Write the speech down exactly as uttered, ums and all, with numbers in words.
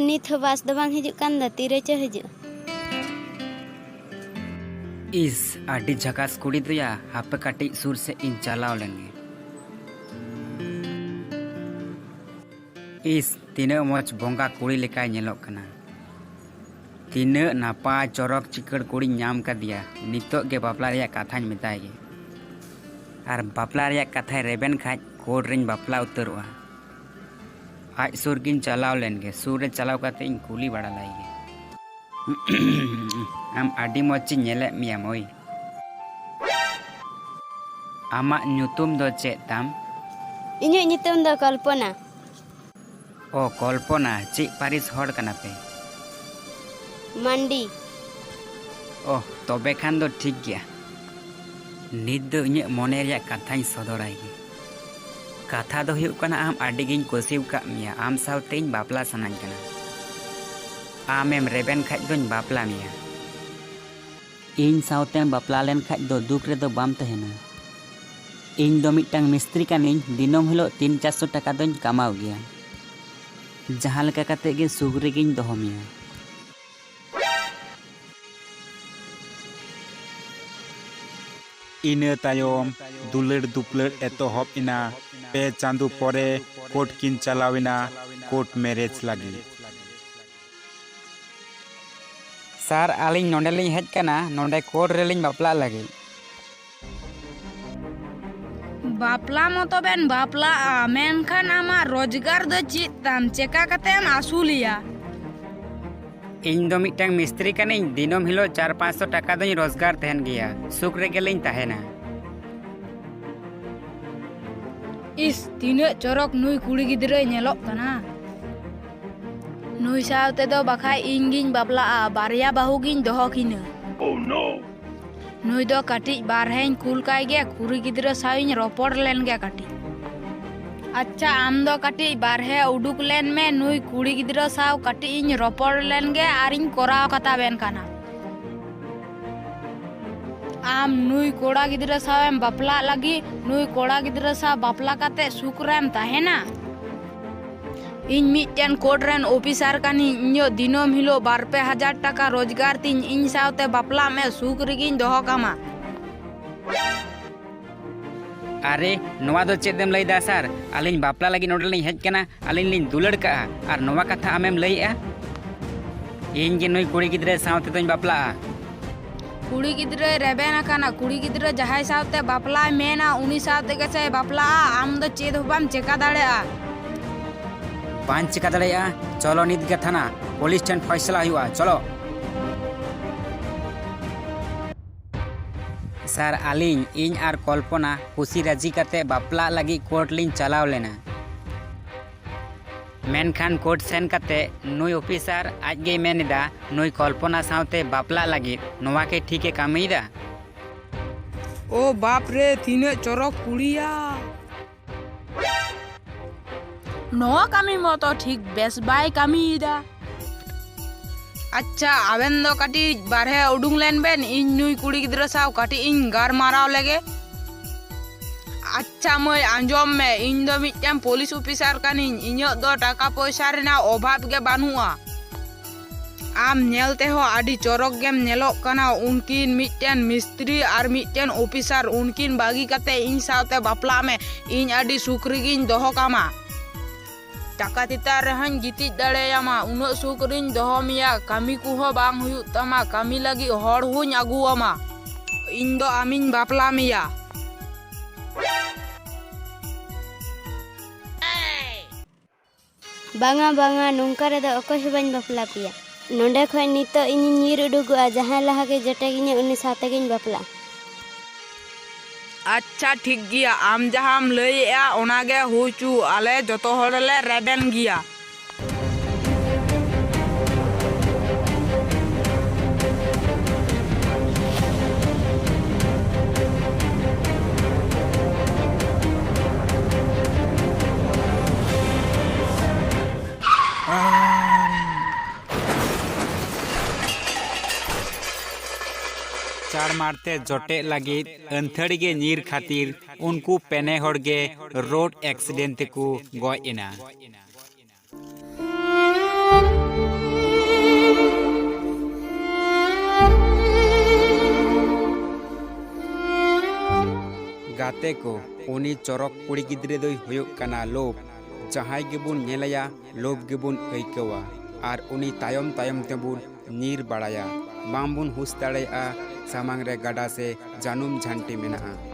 ᱱᱤᱛ ᱦᱚᱸ ᱵᱟᱥ ᱫᱚ ᱵᱟᱝ ᱦᱤᱡᱩᱜ ᱠᱟᱱ ᱫᱚ, ᱛᱤᱨᱮ ᱪᱚ ᱦᱤᱡᱩᱜ? ᱤᱥ, ᱟᱹᱰᱤ ᱡᱷᱟᱠᱟᱥ ᱠᱩᱲᱤ ᱫᱚᱭᱟ, ᱦᱟᱯᱮ ᱠᱟᱹᱴᱤᱡ ᱥᱩᱨ ᱥᱮᱫ ᱤᱧ ᱪᱟᱞᱟᱣ ᱞᱮᱱ ᱜᱮ᱾ ᱤᱥ, ᱛᱤᱱᱟᱹᱜ ᱢᱚᱡᱽ ᱵᱚᱸᱜᱟ ᱠᱩᱲᱤ ᱞᱮᱠᱟᱭ ᱧᱮᱞᱚᱜ ᱠᱟᱱᱟ᱾ ᱛᱤᱱᱟᱹᱜ ᱱᱟᱯᱟᱭ ᱪᱚᱨᱚᱠ ᱪᱤᱠᱟᱹᱲ ᱠᱩᱲᱤᱧ ᱧᱟᱢ ᱠᱟᱫᱮᱭᱟ, ᱱᱤᱛᱚᱜ ᱜᱮ ᱵᱟᱯᱞᱟ ᱨᱮᱭᱟᱜ ᱠᱟᱛᱷᱟᱧ ᱢᱮᱛᱟᱭ ᱜᱮ᱾ ᱟᱨ ᱵᱟᱯᱞᱟ ᱨᱮᱭᱟᱜ ᱠᱟᱛᱷᱟᱭ ᱨᱮᱵᱮᱱ ᱠᱷᱟᱡ ᱠᱳᱨᱴ ᱨᱤᱧ ᱵᱟᱯᱞᱟ ᱩᱛᱟᱹᱨᱚᱜᱼᱟ᱾ ᱟᱡ ᱥᱩᱨ ᱜᱤᱧ ᱪᱟᱞᱟᱣ ᱞᱮᱱ ᱜᱮ, ᱥᱩᱨ ᱨᱮ ᱪᱟᱞᱟᱣ ᱠᱟᱛᱮ ᱤᱧ ᱠᱩᱞᱤ ᱵᱟᱲᱟ ᱞᱟᱭ ᱜᱮ᱾ ᱟᱢ ᱟᱹᱰᱤ ᱢᱚᱡᱽ ᱤᱧ ᱧᱮᱞᱮᱫ ᱢᱮᱭᱟ ᱢᱟᱹᱭ᱾ ᱟᱢᱟᱜ ᱧᱩᱛᱩᱢ ᱫᱚ ᱪᱮᱫ ᱛᱟᱢ? ᱤᱧᱟᱹᱜ ᱧᱩᱛᱩᱢ ᱫᱚ ᱠᱚᱞᱯᱚᱱᱟ᱾ ᱚ ᱠᱚᱞᱯᱚᱱᱟ, ᱪᱮᱫ ᱯᱟᱹᱨᱤᱥ ᱦᱚᱲ ᱠᱟᱱᱟ ᱯᱮ? ᱢᱟᱱᱰᱤ᱾ ᱚ, ᱛᱚᱵᱮ ᱠᱷᱟᱱ ᱫᱚ ᱴᱷᱤᱠ ᱜᱮᱭᱟ᱾ ᱱᱤᱛ ᱫᱚ ᱤᱧᱟᱹᱜ ᱢᱚᱱᱮ ᱨᱮᱭᱟᱜ ᱠᱟᱛᱷᱟᱧ ᱥᱚᱫᱚᱨᱟᱭ ᱜᱮ᱾ ᱠᱟᱛᱷᱟ ᱫᱚ ᱦᱩᱭᱩᱜ ᱠᱟᱱᱟ, ᱟᱢ ᱟᱹᱰᱤ ᱜᱤᱧ ᱠᱩᱥᱤ ᱟᱠᱟᱫ ᱢᱮᱭᱟ, ᱟᱢ ᱥᱟᱶᱛᱮᱧ ᱵᱟᱯᱞᱟ ᱥᱟᱱᱟᱧ ᱠᱟᱱᱟ᱾ ᱟᱢᱮᱢ ᱨᱮᱵᱮᱱ ᱠᱷᱟᱡ ᱫᱚᱧ ᱵᱟᱯᱞᱟ ᱢᱮᱭᱟ᱾ ᱤᱧ ᱥᱟᱶᱛᱮᱢ ᱵᱟᱯᱞᱟ ᱞᱮᱱ ᱠᱷᱟᱡ ᱫᱚ ᱫᱩᱠ ᱨᱮᱫᱚ ᱵᱟᱢ ᱛᱟᱦᱮᱱᱟ᱾ ᱤᱧ ᱫᱚ ᱢᱤᱫᱴᱟᱝ ᱢᱤᱥᱛᱨᱤ ᱠᱟᱹᱱᱟᱹᱧ, ᱫᱤᱱᱟᱹᱢ ᱦᱤᱞᱳᱜ ᱛᱤᱱ ᱪᱟᱨᱥᱚ ᱴᱟᱠᱟ ᱫᱚᱧ ᱠᱟᱢᱟᱣ ᱜᱮᱭᱟ᱾ ᱡᱟᱦᱟᱸ ᱞᱮᱠᱟ ᱠᱟᱛᱮ ᱜᱮ ᱥᱩᱠ ᱨᱮᱜᱮᱧ ᱫᱚᱦᱚ ᱢᱮᱭᱟ᱾ ᱤᱱᱟᱹ ᱛᱟᱭᱚᱢ ᱫᱩᱞᱟᱹᱲ ᱫᱩᱯᱞᱟᱹᱲ ᱮᱛᱚᱦᱚᱵ ᱮᱱᱟ᱾ ᱯᱮ ᱪᱟᱸᱫᱚ ᱯᱚᱨᱮ ᱠᱳᱨᱴ ᱠᱤᱱ ᱪᱟᱞᱟᱣ ᱮᱱᱟ ᱠᱳᱨᱴ ᱢᱮᱨᱮᱡᱽ ᱞᱟᱹᱜᱤᱫ᱾ ᱥᱟᱨ, ᱟᱹᱞᱤᱧ ᱱᱚᱰᱮ ᱞᱤᱧ ᱦᱮᱡ ᱠᱟᱱᱟ, ᱱᱚᱰᱮ ᱠᱳᱨᱴ ᱨᱮᱞᱤᱧ ᱵᱟᱯᱞᱟᱜ ᱞᱟᱹᱜᱤᱫ᱾ ᱵᱟᱯᱞᱟ ᱢᱚᱛᱚ ᱵᱮᱱ ᱵᱟᱯᱞᱟᱜᱼᱟ, ᱢᱮᱱᱠᱷᱟᱱ ᱟᱢᱟᱜ ᱨᱳᱡᱽᱜᱟᱨ ᱫᱚ ᱪᱮᱫ ᱛᱟᱢ? ᱪᱮᱠᱟ ᱠᱟᱛᱮᱢ ᱟᱹᱥᱩᱞᱮᱭᱟ? ᱤᱧ ᱫᱚ ᱢᱤᱫᱴᱟᱝ ᱢᱤᱥᱛᱨᱤ ᱠᱟᱹᱱᱟᱹᱧ, ᱫᱤᱱᱟᱹᱢ ᱦᱤᱞᱳᱜ ᱪᱟᱨ ᱯᱟᱸᱪᱥᱚ ᱴᱟᱠᱟ ᱫᱚᱧ ᱨᱳᱡᱽᱜᱟᱨ ᱛᱟᱦᱮᱱ ᱜᱮᱭᱟ, ᱥᱩᱠ ᱨᱮᱜᱮ ᱞᱤᱧ ᱛᱟᱦᱮᱱᱟ᱾ ᱤᱥ, ᱛᱤᱱᱟᱹᱜ ᱪᱚᱨᱚᱠ ᱱᱩᱭ ᱠᱩᱲᱤ ᱜᱤᱫᱽᱨᱟᱹᱭ ᱧᱮᱞᱚᱜ ᱠᱟᱱᱟ᱾ ᱱᱩᱭ ᱥᱟᱶ ᱛᱮᱫᱚ ᱵᱟᱠᱷᱟᱡ ᱤᱧ ᱜᱤᱧ ᱵᱟᱯᱞᱟᱜᱼᱟ, ᱵᱟᱨᱭᱟ ᱵᱟᱹᱦᱩ ᱜᱤᱧ ᱫᱚᱦᱚ ᱠᱤᱱᱟᱹ᱾ ᱱᱩᱭ ᱫᱚ ᱠᱟᱹᱴᱤᱡ ᱵᱟᱨᱦᱮᱧ ᱠᱩᱞ ᱠᱟᱭ ᱜᱮ, ᱠᱩᱲᱤ ᱜᱤᱫᱽᱨᱟᱹ ᱥᱟᱶ ᱤᱧ ᱨᱚᱯᱚᱲ ᱞᱮᱱ ᱜᱮ ᱠᱟᱹᱴᱤᱡ᱾ ᱟᱪᱪᱷᱟ, ᱟᱢ ᱫᱚ ᱠᱟᱹᱴᱤᱡ ᱵᱟᱨᱦᱮ ᱩᱰᱩᱠ ᱞᱮᱱ ᱢᱮ, ᱱᱩᱭ ᱠᱩᱲᱤ ᱜᱤᱫᱽᱨᱟᱹ ᱥᱟᱶ ᱠᱟᱹᱴᱤᱡ ᱤᱧ ᱨᱚᱯᱚᱲ ᱞᱮᱱ ᱜᱮ ᱟᱨᱤᱧ ᱠᱚᱨᱟᱣ ᱠᱟᱛᱟᱵᱮᱱ ᱠᱟᱱᱟ᱾ ᱟᱢ ᱱᱩᱭ ᱠᱚᱲᱟ ᱜᱤᱫᱽᱨᱟᱹ ᱥᱟᱶ ᱮᱢ ᱵᱟᱯᱞᱟᱜ ᱞᱟᱹᱜᱤᱫ, ᱱᱩᱭ ᱠᱚᱲᱟ ᱜᱤᱫᱽᱨᱟᱹ ᱥᱟᱶ ᱵᱟᱯᱞᱟ ᱠᱟᱛᱮ ᱥᱩᱠ ᱨᱮᱢ ᱛᱟᱦᱮᱱᱟ? ᱤᱧ ᱢᱤᱫᱴᱮᱱ ᱠᱳᱨᱴ ᱨᱮᱱ ᱚᱯᱷᱤᱥᱟᱨ ᱠᱟᱹᱱᱟᱹᱧ᱾ ᱤᱧᱟᱹᱜ ᱫᱤᱱᱟᱹᱢ ᱦᱤᱞᱳᱜ ᱵᱟᱨ ᱯᱮ ᱦᱟᱡᱟᱨ ᱴᱟᱠᱟ ᱨᱳᱡᱽᱜᱟᱨ ᱛᱤᱧ᱾ ᱤᱧ ᱥᱟᱶᱛᱮ ᱵᱟᱯᱞᱟᱜ ᱢᱮ, ᱥᱩᱠ ᱨᱮᱜᱤᱧ ᱫᱚᱦᱚ ᱠᱟᱢᱟ᱾ ᱟᱨᱮ, ᱱᱚᱣᱟ ᱫᱚ ᱪᱮᱫ ᱮᱢ ᱞᱟᱹᱭᱫᱟ ᱥᱟᱨ? ᱟᱹᱞᱤᱧ ᱵᱟᱯᱞᱟ ᱞᱟᱹᱜᱤᱫ ᱱᱚᱰᱮ ᱞᱤᱧ ᱦᱮᱡ ᱠᱟᱱᱟ, ᱟᱹᱞᱤᱧ ᱞᱤᱧ ᱫᱩᱞᱟᱹᱲ ᱠᱟᱜᱼᱟ, ᱟᱨ ᱱᱚᱣᱟ ᱠᱟᱛᱷᱟ ᱟᱢᱮᱢ ᱞᱟᱹᱭᱮᱜᱼᱟ? ᱤᱧ ᱜᱮ ᱱᱩᱭ ᱠᱩᱲᱤ ᱜᱤᱫᱽᱨᱟᱹ ᱥᱟᱶ ᱛᱮᱫᱚᱧ ᱵᱟᱯᱞᱟᱜᱼᱟ᱾ ᱠᱩᱲᱤ ᱜᱤᱫᱽᱨᱟᱹᱭ ᱨᱮᱵᱮᱱ ᱟᱠᱟᱱᱟ᱾ ᱠᱩᱲᱤ ᱜᱤᱫᱽᱨᱟᱹ ᱡᱟᱦᱟᱸᱭ ᱥᱟᱶᱛᱮ ᱵᱟᱯᱞᱟᱭ ᱢᱮᱱᱟ, ᱩᱱᱤ ᱥᱟᱶ ᱛᱮᱜᱮ ᱥᱮᱭ ᱵᱟᱯᱞᱟᱜᱼᱟ᱾ ᱟᱢ ᱫᱚ ᱪᱮᱫ ᱦᱚᱸ ᱵᱟᱢ ᱪᱮᱠᱟ ᱫᱟᱲᱮᱭᱟᱜᱼᱟ᱾ ᱵᱟᱹᱧ ᱪᱮᱠᱟ ᱫᱟᱲᱮᱭᱟᱜᱼᱟ? ᱪᱚᱞᱚ ᱱᱤᱛ ᱜᱮ ᱛᱷᱟᱱᱟ, ᱯᱩᱞᱤᱥ ᱴᱷᱮᱱ ᱯᱷᱚᱭᱥᱟᱞᱟ ᱦᱩᱭᱩᱜᱼᱟ, ᱪᱚᱞᱚ᱾ ᱥᱟᱨ, ᱟᱹᱞᱤᱧ, ᱤᱧ ᱟᱨ ᱠᱚᱞᱯᱚᱱᱟ ᱠᱩᱥᱤ ᱨᱟᱹᱡᱤ ᱠᱟᱛᱮ ᱵᱟᱯᱞᱟᱜ ᱞᱟᱹᱜᱤᱫ ᱠᱳᱨᱴ ᱞᱤᱧ ᱪᱟᱞᱟᱣ ᱞᱮᱱᱟ᱾ ᱢᱮᱱᱠᱷᱟᱱ ᱠᱳᱨᱴ ᱥᱮᱱ ᱠᱟᱛᱮ ᱱᱩᱭ ᱚᱯᱷᱤᱥᱟᱨ ᱟᱡ ᱜᱮᱭ ᱢᱮᱱ ᱮᱫᱟ, ᱱᱩᱭ ᱠᱚᱞᱯᱚᱱᱟ ᱥᱟᱶᱛᱮ ᱵᱟᱯᱞᱟᱜ ᱞᱟᱹᱜᱤᱫ᱾ ᱱᱚᱣᱟ ᱠᱤ ᱴᱷᱤᱠᱮ ᱠᱟᱹᱢᱤᱭᱮᱫᱟ? ᱳ ᱵᱟᱯ ᱨᱮ, ᱛᱤᱱᱟᱹᱜ ᱪᱚᱨᱚᱠ ᱠᱩᱲᱤᱭᱟ! ᱱᱚᱣᱟ ᱠᱟᱹᱢᱤ ᱢᱚᱛᱚ ᱴᱷᱤᱠ ᱵᱮᱥ ᱵᱟᱭ ᱠᱟᱹᱢᱤᱭᱮᱫᱟ᱾ ᱟᱪᱪᱷᱟ, ᱟᱵᱮᱱ ᱫᱚ ᱠᱟᱹᱴᱤᱡ ᱵᱟᱨᱦᱮ ᱩᱰᱩᱝ ᱞᱮᱱ ᱵᱮᱱ, ᱤᱧ ᱱᱩᱭ ᱠᱩᱲᱤ ᱜᱤᱫᱽᱨᱟᱹ ᱥᱟᱶ ᱠᱟᱹᱴᱤᱡ ᱤᱧ ᱜᱟᱨᱢᱟᱨᱟᱣ ᱞᱮᱜᱮ᱾ ᱟᱪᱪᱷᱟ ᱢᱟᱹᱭ, ᱟᱸᱡᱚᱢ ᱢᱮ, ᱤᱧ ᱫᱚ ᱢᱤᱫᱴᱮᱱ ᱯᱩᱞᱤᱥ ᱚᱯᱷᱤᱥᱟᱨ ᱠᱟᱹᱱᱟᱹᱧ, ᱤᱧᱟᱹᱜ ᱫᱚ ᱴᱟᱠᱟ ᱯᱚᱭᱥᱟ ᱨᱮᱱᱟᱜ ᱚᱵᱷᱟᱵᱽ ᱜᱮ ᱵᱟᱹᱱᱩᱜᱼᱟ᱾ ᱟᱢ ᱧᱮᱞ ᱛᱮᱦᱚᱸ ᱟᱹᱰᱤ ᱪᱚᱨᱚᱠ ᱜᱮᱢ ᱧᱮᱞᱚᱜ ᱠᱟᱱᱟ᱾ ᱩᱱᱠᱤᱱ ᱢᱤᱫᱴᱮᱱ ᱢᱤᱥᱛᱨᱤ ᱟᱨ ᱢᱤᱫᱴᱮᱱ ᱚᱯᱷᱤᱥᱟᱨ, ᱩᱱᱠᱤᱱ ᱵᱟᱹᱜᱤ ᱠᱟᱛᱮ ᱤᱧ ᱥᱟᱶᱛᱮ ᱵᱟᱯᱞᱟᱜ ᱢᱮ, ᱤᱧ ᱟᱹᱰᱤ ᱥᱩᱠ ᱨᱮᱜᱤᱧ ᱫᱚᱦᱚ ᱠᱟᱢᱟ᱾ ᱪᱟᱠᱟ ᱪᱮᱛᱟᱱ ᱨᱮᱦᱚᱸᱧ ᱜᱤᱛᱤᱡ ᱫᱟᱲᱮᱭᱟᱢᱟ, ᱩᱱᱟᱹᱜ ᱥᱩᱠ ᱨᱤᱧ ᱫᱚᱦᱚ ᱢᱮᱭᱟ, ᱠᱟᱹᱢᱤ ᱠᱚᱦᱚᱸ ᱵᱟᱝ ᱦᱩᱭᱩᱜ ᱛᱟᱢᱟ, ᱠᱟᱹᱢᱤ ᱞᱟᱹᱜᱤᱫ ᱦᱚᱲ ᱦᱚᱸᱧ ᱟᱹᱜᱩᱣᱟᱢᱟ᱾ ᱤᱧ ᱫᱚ ᱟᱢᱤᱧ ᱵᱟᱯᱞᱟ ᱢᱮᱭᱟ᱾ ᱵᱟᱝᱟ, ᱵᱟᱝᱟ, ᱱᱚᱝᱠᱟ ᱨᱮᱫᱚ ᱚᱠᱚᱭ ᱦᱚᱸ ᱵᱟᱹᱧ ᱵᱟᱯᱞᱟ ᱯᱮᱭᱟ᱾ ᱱᱚᱸᱰᱮ ᱠᱷᱚᱱ ᱱᱤᱛᱚᱜ ᱤᱧᱤᱧ ᱧᱤᱨ ᱩᱰᱩᱠᱚᱜᱼᱟ, ᱡᱟᱦᱟᱸᱭ ᱞᱟᱦᱟ ᱜᱮ ᱡᱚᱴᱮᱫ ᱤᱧᱟᱹ, ᱩᱱᱤ ᱥᱟᱶ ᱛᱮᱜᱮᱧ ᱵᱟᱯᱞᱟᱜᱼᱟ᱾ ᱟᱪᱪᱷᱟ, ᱴᱷᱤᱠ ᱜᱮᱭᱟ, ᱟᱢ ᱡᱟᱦᱟᱸᱢ ᱞᱟᱹᱭᱮᱜᱼᱟ, ᱚᱱᱟ ᱜᱮ ᱦᱩᱭ ᱪᱚ, ᱟᱞᱮ ᱡᱚᱛᱚ ᱦᱚᱲ ᱞᱮ ᱨᱮᱵᱮᱱ ᱜᱮᱭᱟ᱾ ᱪᱟᱲᱢᱟᱲᱛᱮ ᱡᱚᱴᱮᱫ ᱞᱟᱹᱜᱤᱫ ᱟᱹᱱᱛᱷᱟᱹᱲᱤ ᱜᱮ ᱧᱤᱨ ᱠᱷᱟᱹᱛᱤᱨ ᱩᱱᱠᱩ ᱯᱮᱱᱮ ᱦᱚᱲ ᱜᱮ ᱨᱳᱰ ᱮᱠᱥᱤᱰᱮᱱᱴ ᱛᱮᱠᱚ ᱜᱚᱡ ᱮᱱᱟ᱾ ᱜᱟᱛᱮ ᱠᱚ, ᱩᱱᱤ ᱪᱚᱨᱚᱠ ᱠᱩᱲᱤ ᱜᱤᱫᱽᱨᱟᱹ ᱫᱚᱭ ᱦᱩᱭᱩᱜ ᱠᱟᱱᱟ ᱞᱳᱵᱷ᱾ ᱡᱟᱦᱟᱸᱭ ᱜᱮᱵᱚᱱ ᱧᱮᱞᱮᱭᱟ, ᱞᱳᱵᱷ ᱜᱮᱵᱚᱱ ᱟᱹᱭᱠᱟᱹᱣᱟ ᱟᱨ ᱩᱱᱤ ᱛᱟᱭᱚᱢ ᱛᱟᱭᱚᱢ ᱛᱮᱵᱚᱱ ᱧᱤᱨ ᱵᱟᱲᱟᱭᱟ᱾ ᱵᱟᱝᱵᱚᱱ ᱦᱩᱥ ᱫᱟᱲᱮᱭᱟᱜᱼᱟ ᱥᱟᱢᱟᱝ ᱨᱮ ᱜᱟᱰᱟ ᱥᱮ ᱡᱟᱹᱱᱩᱢ ᱡᱷᱟᱹᱱᱴᱤ ᱢᱮᱱᱟᱜᱼᱟ᱾